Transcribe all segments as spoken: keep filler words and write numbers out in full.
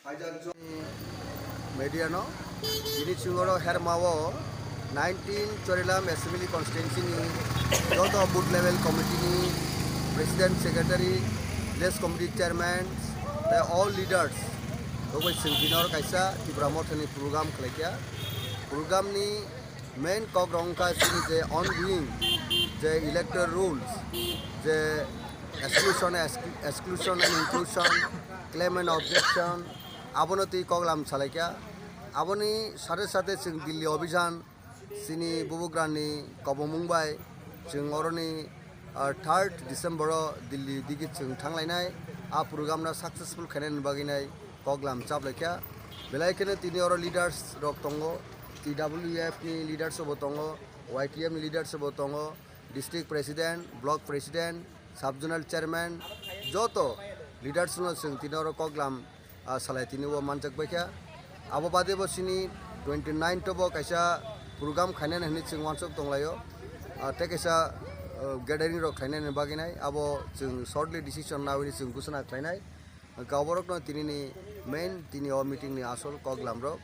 Media no, bini chwngoro hermao nineteen Chorilam Assembly Constituency ni joto booth level committee ni president, secretary, village committee chairman, tei all leaders rok bai chwng bini oro kaisa Tipra Motha ni program khlaikha. Program ni main kok rok wngkha chini je ongoing je electoral rules, je exclusion, exclu-, exclusion and inclusion, claim and objection, abono twi koklam salaikha. Aboni sate sate chwng Delhi Abhijan, chini bubugrani kobomung bai chwng oroni, ah, third December o Delhi digi chwng thanglainai. A program no successful khainani bagwi nai koklam chaplaikha. Belai kheno tini oro leaders rok tongo, T W F ni leaders bo tongo, Y T F ni leaders bo tongo, district president, block president, sub zonal chairman, joto leaders no chwng tini oro koklam, ah, salai tini o manjak baikha. Abo bade bo chini twenty nine to bo kaisa program khainani hwnwi chwng uansuk tonglaio. Ah, tei kaisa, ah, gathering rok khlainani bagwi nai, abo chwng shortly decision nawi chwng ghosona khlainai. Hwnkhe oborokno tinini main tini o meeting ni asol koklam rok.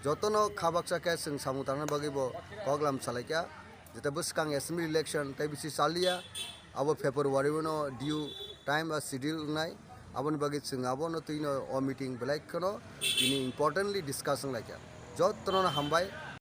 Jotono kha baksa khe chwng samung tangna bagwi bo koklam salaikha. Jeta bwskang assembly election tei bisi chaliya, abo February o no due time ba schedule wngnai. Aboni bagwi chwng abono twino o meeting belai kheno tini importantly discuss wnglaikha. Jotono hambai,